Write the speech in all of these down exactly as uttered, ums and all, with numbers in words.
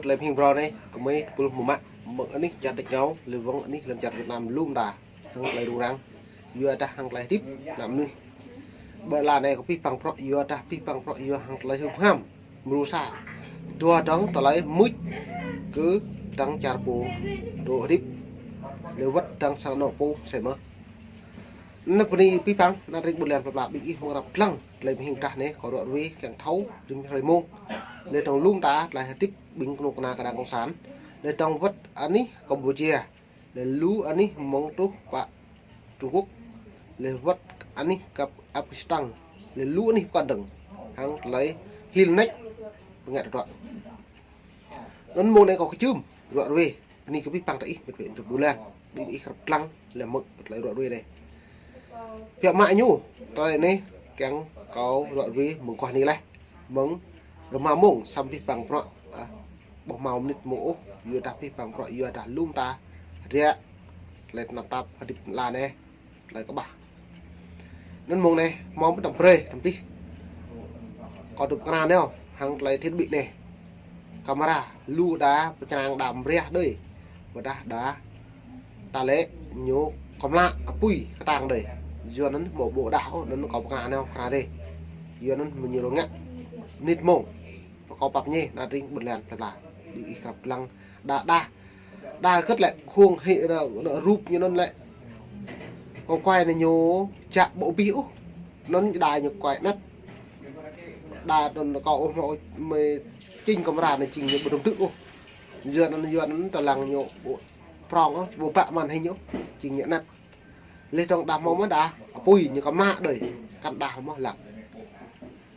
Tơlơi pơhing phrâo anai, kơmơi tơpul mơ̆ng mă, mơ̆ng anih čar tač rơngiao, lĕ wơ̆ng anih lŏn čar Việt Nam lŏm ta, hăng tơlơi rŭng răng, yua dah hăng tơlơi hơdip, anăm anih. Ƀơi lăn anai kâo pơhing phrâo, yua dah pơhing phrâo, yua hăng tơlơi hưp ham, mrô sa. Dua dong tơlơi mŭt kơ dong čar pô dŏ hơdip, lĕ wơ̆t dong sang anŏ pô sĕ mơ̆. Anŭn bơni pơhing, anŭn ring ƀôn lan pla pla ƀing ih mơ̆ng rap lăng, tơlơi pơhing dah anai, kâo ruă ruê, kiăng thâo, rĭm hrơi mông. Lĕ dong lŏm ta, tơlơi hơdip, ƀing kơnuk kơna kơđang cộng sản. Lĕ dong wơ̆t anih Campuchia. Lĕ lu anih mơ̆ng truh pă Trung Quốc. Lĕ wơ̆t anih kơ Afghanistan. Lĕ lu anih pơkŏn dơ̆ng. Hăng tơlơi hil nač pơngăt tơdruă. Anŭn mông anai kâo kơčum, ruă ruê, bơni kơ pơhing ta ih, ƀing ih tŭ ƀôn lan, ƀing ih rap lăng, lĕ mơ̆ng tơlơi ruă ruê anai. Biă mă ñu, tơlơi anai, kiăng kâo ruă ruê mơguah anai laih. Mơ̆ng rơma mông samơ̆ pơhing phrâo, ah, ƀu hmâo mơnit mông ôh, yua dah pơhing phrâo, yua dah lŏm ta, ră, tơlơi tơnap tap, hơdip lăn anai, tơlơi kơƀah. Anŭn mông anai, hmâo mơ̆n tơm brơi, tơm pih. Kâo dŏ pơkra nao, hăng tơlơi thiết bị anai. Camera, lu đa, pơčrang đa mriah đơi. Ƀôdah đa ta lĕ ñu kơmlă apui kơtang đơi. Yua anŭn mơ̆ ƀu đah ôh, anŭn kâo pơkra nao pơkra rê. Yua anŭn mơ̆ ñu rơngă. Mơnit mông. Pơkâo pap ñe, anŭn ring ƀôn lan pla pla. Ƀing ih rap lăng. Đa đa. Đa kơ̆t lĕ khung hĭ anŭn, anŭn rup ñu anŭn lĕ. Kâo kuai anŭn ñu čă ƀu ƀuh ôh. Anŭn đa ñu kuai anăt. Đa anŭn kâo ôh mơ̆ mơi čing camera anŭn čing ñu ƀu dŏ tŭ ôh. Yua anŭn, yua anŭn tơlăng ñu ƀu prong ôh, ƀu bă màn hình ôh, čing ñu anăt. Lĕ dong đa hmâo mơ̆n đa, apui ñu kơmlă đơi, kăn đa hmâo lăng.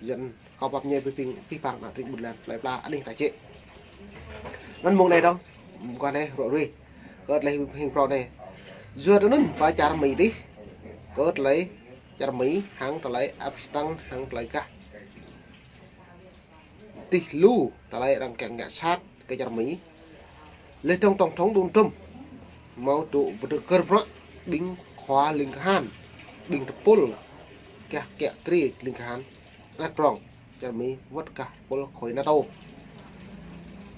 Yua anŭn kâo pap ñe pơhing, pơhing anŭn ring ƀôn lan, plơi pla, anih ta čĕ. Anŭn mông anai dong, mơguah anai ruă ruê. Kơ tơlơi pơhing phrâo anai. Yua anŭn ba čar Mi dih, kơ tơlơi čar Mi, hăng tơlơi Afghanistan, hăng tơlơi gah. Tih lu, tơlơi arăng kiăng ngă sat kơ čar Mi. Lĕ dong tổng thống Donald Trump. Hmâo dŏ pơdơ̆ng kơ bruă, ƀing khua ling kahan. Ƀing tơpul. Kiăng kiă kriê ling kahan. Anăt prong. Čar Mi wơ̆t gah tơpul khối NATO.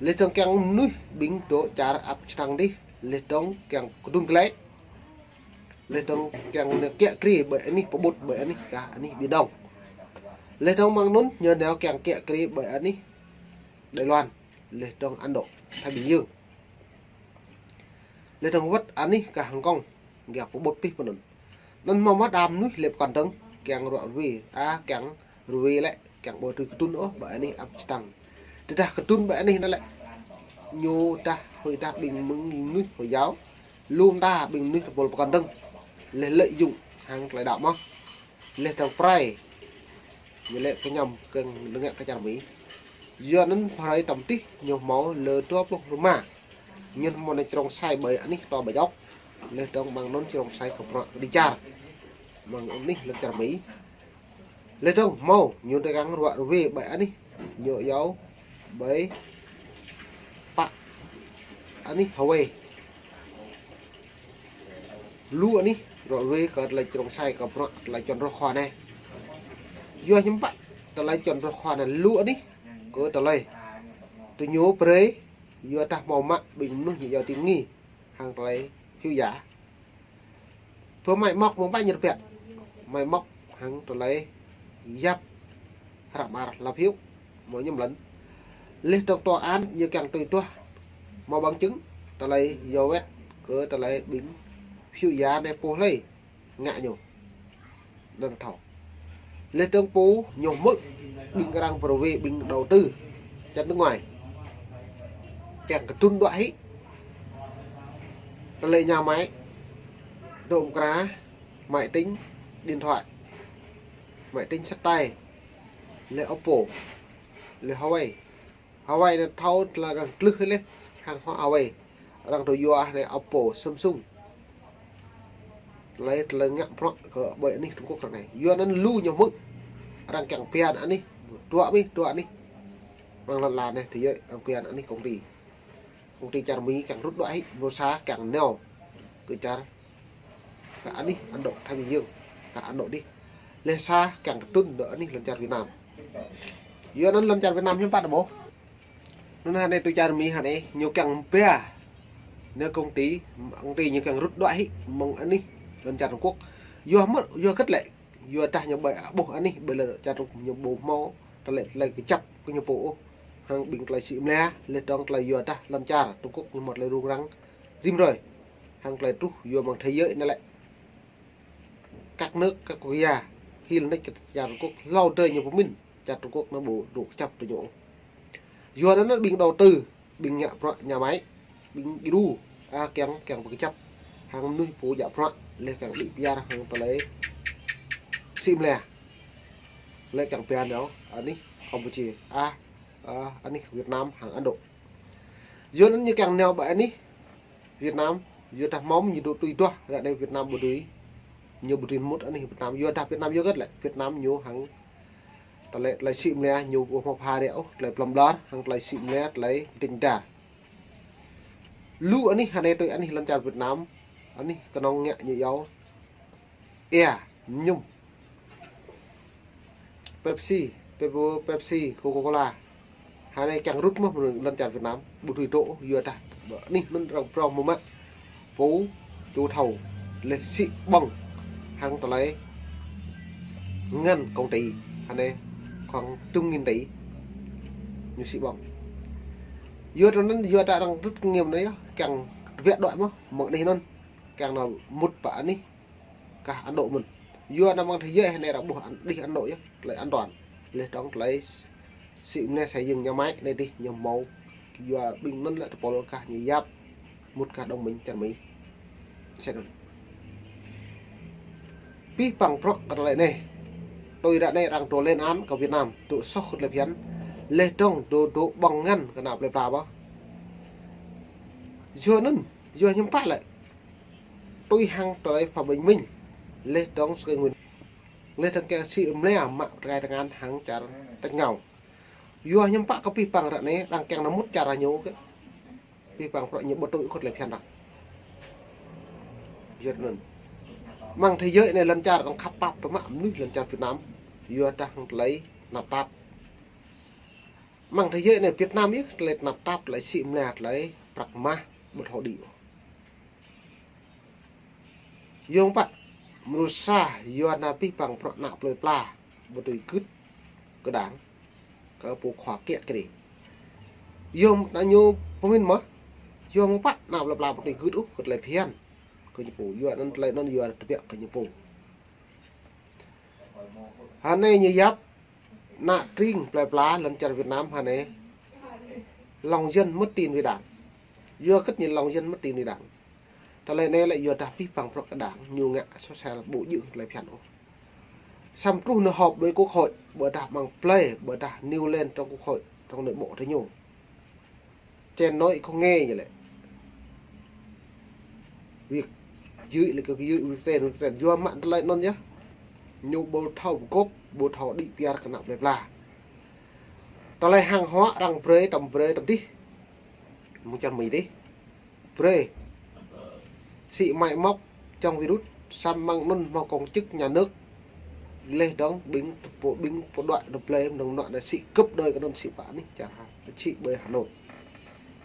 Lĕ dong kiăng mơnuih ƀing dŏ čar Afghanistan dih. Lĕ dong kiăng kơdŭn glaĭ. Lĕ dong kiăng nao kiă kriê ƀơi anih pơƀut ƀơi anih gah anih Biển Đông. Lĕ dong mơ̆ng anŭn ñu nao kiăng kiă kriê ƀơi anih Đài Loan. Lĕ dong Ấn Độ, Thái Bình Dương. Lĕ dong wơ̆t anih gah Hồng Kông, gah pơƀut pih pơ anŭn. Anŭn hmâo mơ̆n đa mơnuih lĕ pơkŏn dơ̆ng, kiăng ruă ruê, ah, kiăng ruê lĕ, kiăng ƀu dưi kơdŭn ôh ƀơi anih Afghanistan. Tơdah kơdŭn ƀơi anih anŭn lĕ. Ñu dah, hơi dah ƀing mơnuih Hồi giáo. Lŏm ta ƀing mơnuih tơpul pơkŏn dơ̆ng. Lĕ lợi dụng hăng tơlơi đaŏ mơ̆n. Lĕ dong prai. Ñu lĕ kơñăm kơ̆ng đơ̆ng ngă kơ čar Mi. Yua anŭn prai tơm tih ñu hmâo lơ dua pluh rơma. Ñu hmâo anai črông sai ƀơi anih tơ̆ ƀơi djŏp. Lĕ dong mơ̆ng anŭn črông sai kơ bruă kơđi čar. Mơ̆ng anih lŏn čar Mi. Lĕ dong hmâo ñu tơkăng ruă ruê ƀơi anih. Ñu yua ƀơi pă anih Hawaii. Lu anih ruă ruê kơ tơlơi črông sai kơ bruă tơlơi čuăn rơ̆ khua anai. Yua hiư̆m pă tơlơi čuăn rơ̆ khua anai lu anih kơ tơlơi. Tơ ñu brơi yua dah hmâo mă ƀing mơnuih ñu yua ting ngĭ hăng tơlơi phiu ya. Pơ máy móc mơ̆ng ƀai ñu rơbĕ. Máy móc hăng tơlơi yap hră mơar lăp hiu. Mơ̆ ñu mlăn. Lĕ dong tòa án ñu kiăng tui tuah. Hmâo bằng chứng tơlơi yua wĕt kơ tơlơi ƀing phiu ya anai pô hlơi ngă ñu. Anŭn thâo. Lĕ dong pô ñu hmư̆ ƀing arăng pơrơwe ƀing đầu tư. Čar nước ngoài. Kiăng kơdŭn đuaĭ hĭ. Tơlơi nhà máy, dŏ mơkra, máy tính, điện thoại, máy tính xách tay, lĕ Oppo, lĕ Huawei. Huawei anŭn thâo tơlơi arăng tlưh lĕ, hăng Huawei. Arăng dŏ yua lĕ Oppo, Samsung. Tơlơi, tơlơi ngă bruă kơ ƀơi anih Trung Quốc arăng anai. Yua anŭn lu ñu hmư̆. Arăng kiăng phiăn anih. Dua mih, dua anih. Mơ̆ng lăn lăn anai, tơ yơh arăng phiăn anih công ty. Công ty čar Mi kiăng rŭt đuaĭ hĭ, mrô sa kiăng nao kơ čar, kơ anih Ấn Độ, Thái Bình Dương, kơ Ấn Độ dih. Lĕ sa kiăng kơdŭn dŏ anih lŏn čar Việt Nam. Yua anŭn lŏn čar Việt Nam hiư̆m pă đa ƀuh. Anŭn hơnai tui čar Mi hơnai ñu kiăng ba. Anai công ty, công ty ñu kiăng rút đuaĭ hĭ mơ̆ng anih lŏn čar Trung Quốc. Yua mơ̆, yua hơget lĕ, yua dah ñu ƀai ƀuh anih ƀơi lŏn čar Trung Quốc ñu ƀu hmâo tơlơi, tơlơi kơjăp kơ ñu pô ôh. Hăng ƀing tơlơi sĭ mơlia, laih dơ̆ng tơlơi yua dah lŏn čar Trung Quốc ñu hmâo tơlơi rŭng răng rĭm hrơi. Hăng tơlơi truh yua mơ̆ng thế giới anai lĕ. Các nước, các quốc gia, hil nač kơ čar Trung Quốc, hlâo adơi ñu pơmĭn čar Trung Quốc anŭn ƀu dŏ kơjăp tui ñu. Yua anŭn ƀing đầu tư, ƀing ngă bruă ngă mă, ƀing djru, a, kiăng, kiăng pơkơjăp hăng mơnuih pô djă bruă, laih kiăng đĭ pơyar hăng tơlơi sĭ mơlia. Laih kiăng pơyar nao anih Campuchia, a, a, anih Việt Nam hăng Ấn Độ. Yua anŭn ñu kiăng nao ƀơi anih Việt Nam, yua dah mơ̆ng ñu dŏ tui duah, ră anai Việt Nam ƀu dưi. Ñu ƀu dưi mŭt anih Việt Nam, yua dah Việt Nam yua hơget lĕ, Việt Nam ñu hăng tơlơi, tơlơi sĭ mơlia ñu ƀu hmâo pha ră ôh, tơlơi plŏm ƀlŏr, hăng tơlơi sĭ mơlia, tơlơi dêh dar. Lu anih hơnai tui anih lŏn čar Việt Nam, anih kơnơ̆ng ngă ñu iâu ia, mơñum. Pepsi, Pepsi, Coca-Cola. Hơnai kiăng rŭt mơ̆ lŏn čar Việt Nam, ƀu dưi dŏ, yua dah anih anŭn arăng phrâo mơ̆ mă pô ču thâo laih sĭ ƀơ̆ng hăng tơlơi ngăn công ty, hơnai khoảng chục nghìn tỷ ñu sĭ ƀơ̆ng. Yua dah anŭn, yua dah arăng rŭt kinh nghiệm anai yơh, kiăng tơbiă đuaĭ mơ̆ mơ̆ng anih anŭn, kiăng nao mŭt pơ anih kah Ấn Độ mơ̆n. Yua anŭn mơ̆ng thế giới hơnai arăng ƀuh anih Ấn Độ yơh, tơlơi an toàn. Laih dơ̆ng tơlơi sĭ mơlia xây dựng nhà máy anai dih ñu hmâo. Yua ƀing anŭn lĕ tơpul kah ñu yap mŭt kah đồng minh čar Mi. Sĭ anŭn. Pih păng prŏ kơ tơlơi anai. Tui ră anai arăng dŏ lên án kơ Việt Nam, dŏ soh kơ tơlơi phiăn. Laih dơ̆ng dŏ, dŏ ƀơ̆ng ngăn kơ ană plơi pla ƀơ̆. Yua anŭn, yua hiư̆m pă lĕ. Tui hăng tơlơi Phạm Bình Minh, laih dơ̆ng Sky Nguyên, laih dơ̆ng kiăng sĭ mơlia mă tơkai tơngan hăng čar tač rơngiao. Yua hiư̆m pă kơ pih păng ră anai, arăng kiăng nao mŭt čar ñu kơ. Pih păng prŏ ñu ƀu tui kơ tơlơi phiăn arăng. Yua anŭn. Mơ̆ng thế giới anai lŏn čar arăng khăp pap tơmă mơnuih lŏn čar Việt Nam. Yua dah hăng tơlơi tơnap tap. Mơ̆ng thế giới anai Việt Nam yơh, tơlơi tơnap tap, tơlơi sĭ mơlia, tơlơi prăk mah, ƀu thâo đĭ ôh. Yua mơ̆ pă, mơnuih sa, yua anai pih păng prŏ ană plơi pla, ƀu tui gưt kơ đảng, kơ pô khua kiă kriê. Yua mơ̆ anai ñu pơmĭn mơ̆, yua mơ̆ pă ană plơi pla ƀu tui gưt ôh, kơ tơlơi phiăn kơ ñu pô, yua anŭn tơlơi anŭn yua tơbiă kơ ñu pô. Hơnai ñu yap, ană tring plơi pla lŏn čar Việt Nam hơnai lòng dân mất tin với đảng. Yua hơget ñu lòng dân mất tin với đảng. Tơlơi anai lĕ yua dah pih păng prŏ kơ đảng, ñu ngă soh sel ƀu djơ̆ tơlơi phiăn ôh. Samơ̆ truh nao họp với quốc hội, ƀôdah mơ̆ng plơi, ƀôdah nêu lên trong quốc hội, trong nội bộ tơ ñu. Trên nói không nghe ñu lĕ. Việc dưới lĕ kơ dưới, việc trên, việc trên. Yua mă tơlơi anŭn yơh. Ñu ƀu thâo gôp, ƀu thâo đĭ pơyar kơ ană plơi pla. Tơlơi hàng hóa arăng brơi tơm, brơi tơm dih. Mơ̆ng čar Mi dih. Brơi. Sĭ máy móc chống virus, samơ̆ mơ̆ng anŭn hmâo công chức nhà nước. Laih dơ̆ng ƀing pô, ƀing pô đuaĭ đơ̆ng plơi mơ̆ng anŭn sĭ gấp đôi kơ anŭn sĭ pă anih čar Hà, sĭ ƀơi Hà Nội.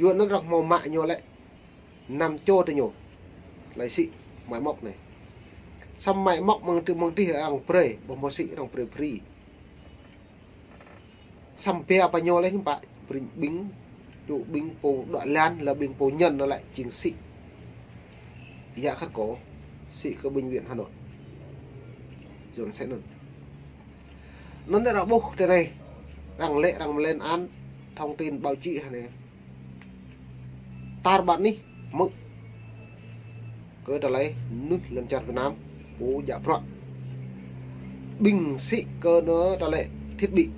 Yua anŭn arăng hmâo mă ñu lĕ năm triệu tơ ñu. Tơlơi sĭ máy móc anai. Samơ̆ máy móc mơ̆ng tơ, mơ̆ng tơ arăng brơi, ƀu hmâo sĭ arăng brơi free. Samơ̆ pia pơ ñu lĕ hiư̆m pă, ƀing, ƀing, dŏ ƀing pô đuaĭ lan, lĕ ƀing pô nhân anŭn lĕ jing sĭ. Yă khăt kơ, sĭ kơ bệnh viện Hà Nội. Yua sĭ anŭn. Anŭn arăng ƀuh tơ anai, arăng lĕ, arăng lên án thông tin báo chí hơnai. Tar ƀar anih, mơ̆ kơ tơlơi mơnuih lŏn čar Việt Nam, pô djă bruă. Ƀing sĭ kơ anŭn tơlơi thiết bị,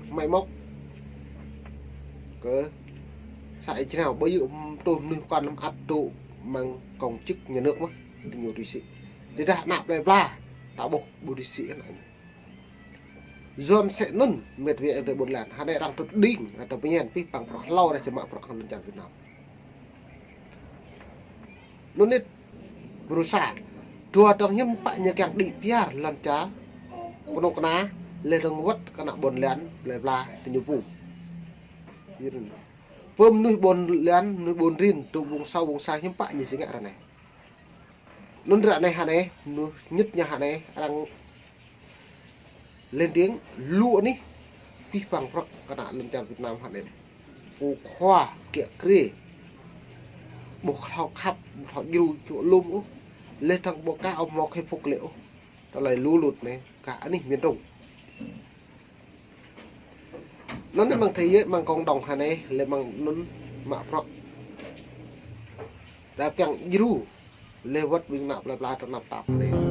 máy móc. Kơ sa ai črao, ƀơi yơh tơlơi mơnuih kăn lăm ăt dŏ mơ̆ng công chức nhà nước mơ̆, tơ ñu tui sĭ. Tơdah ană plơi pla, ta ƀuh, ƀu tui sĭ anŭn. Yua mơ̆ sĭ anŭn, mĕt wa tơ ƀôn lan, hơnai arăng tŭ đing, arăng tŭ pơñen, pih păng prŏ hlâo arăng sĭ mă prŏ hăng lŏn čar Việt Nam. Anŭn anai, mơnuih sa, dua tơ̆ng hiư̆m pă ñu kiăng đĭ pơyar lŏn čar, kơnuk kơna, laih dơ̆ng wơ̆t kơ ană ƀôn lan, plơi pla, tơ ñu pô. Yua anŭn. Pơ mơnuih ƀôn lan, mơnuih ƀôn rin, tơ ƀung sâo ƀung sa hiư̆m pă ñu si ngă ră anai. Anŭn ră anai hă anai, mơnuih ñit ñu hă anai, arăng lên tiếng, lu anih, pih păng prăk kơ ană lŏn čar Việt Nam hă anai. Pô khua kiă kriê. Ƀu thâo khăp, ƀu thâo djru čuă lŏm ôh. Lĕ thăng ƀu ka ôh mâo khê phŭk lĕ ôh. Tơlơi lu lŭt anai, kah anih miền Trung. Anŭn anai mơ̆ng thế giới, mơ̆ng cộng đồng hă anai, lĕ mơ̆ng anŭn mă prăk. Đa kiăng djru, lĕ wơ̆t ƀing ană plơi pla tơ anăp tap anai.